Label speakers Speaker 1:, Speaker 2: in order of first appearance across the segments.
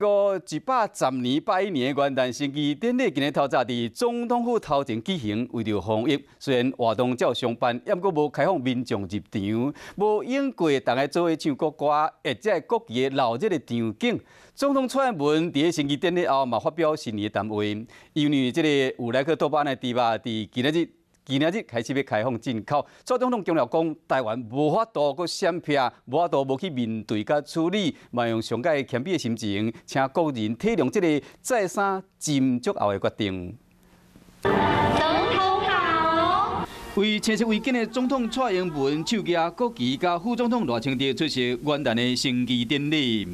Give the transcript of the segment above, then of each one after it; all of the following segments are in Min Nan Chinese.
Speaker 1: 國110年101年的元旦升旗典禮，今日透早佇總統府頭前舉行。為著防疫，雖然活動照常辦，猶閣無開放民眾入場，無演過逐家做伙唱國歌，或者是國旗的鬧熱的場景。總統蔡英文佇升旗典禮後，嘛發表新年談話。因為這個有萊克多巴胺的豬肉，佇今仔日開始欲開放進口。蔡總統強調講，台灣無法度閣閃避，無法度無去面對佮處理，嘛用上蓋謙卑的心情，請國人體諒這个再三斟酌後的決定。
Speaker 2: 總統好。
Speaker 1: 為青色圍巾的總統蔡英文手舉國旗，佮副總統賴清德出席元旦的升旗典禮。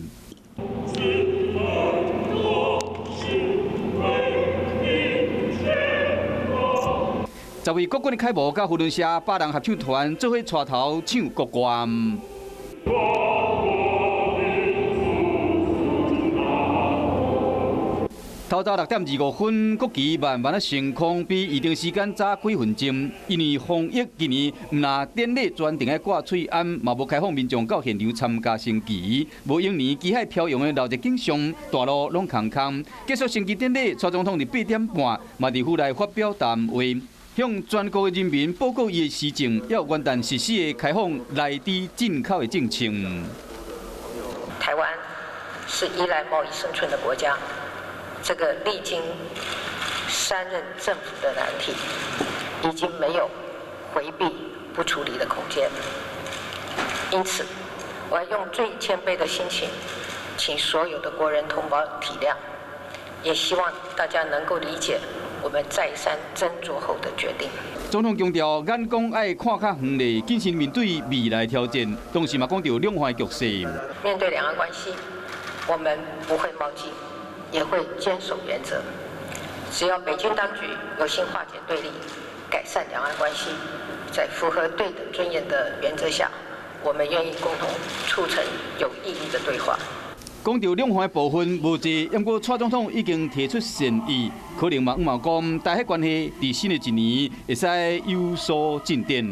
Speaker 1: 10位國軍的楷模佮扶輪社百人合唱團做伙帶頭唱國歌。透早6點25分，國旗慢慢仔升空，比預定時間早幾分鐘。因為防疫，今年毋但典禮全程愛掛喙罨，嘛無開放民眾到現場參加升旗。無往年旗海飄揚的鬧熱景象，大路攏空空。結束升旗典禮，蔡總統佇8點半嘛佇府內發表談話，向全國的人民報告伊的施政，猶元旦實施的開放萊豬進口的政策。
Speaker 3: 台灣是依賴貿易生存的國家，這個歷經三任政府的難題，已經沒有迴避不處理的空間。因此，我要用最謙卑的心情，請所有的國人同胞體諒，也希望大家能夠理解我們再三斟酌後的決定。
Speaker 1: 總統強調，眼光愛看較遠咧，謹慎面對未來挑戰，同時嘛講著兩岸局勢。
Speaker 3: 面對兩岸關係，我們不會冒進，也會堅守原則。只要北京當局有心化解對立，改善兩岸關係，在符合對等尊嚴的原則下，我們願意共同促成有意義的對話。
Speaker 1: 講著兩岸的部分無濟，毋過蔡總統已經提出善意，可能嘛向望講台海關係佇新的一年會使有所進展。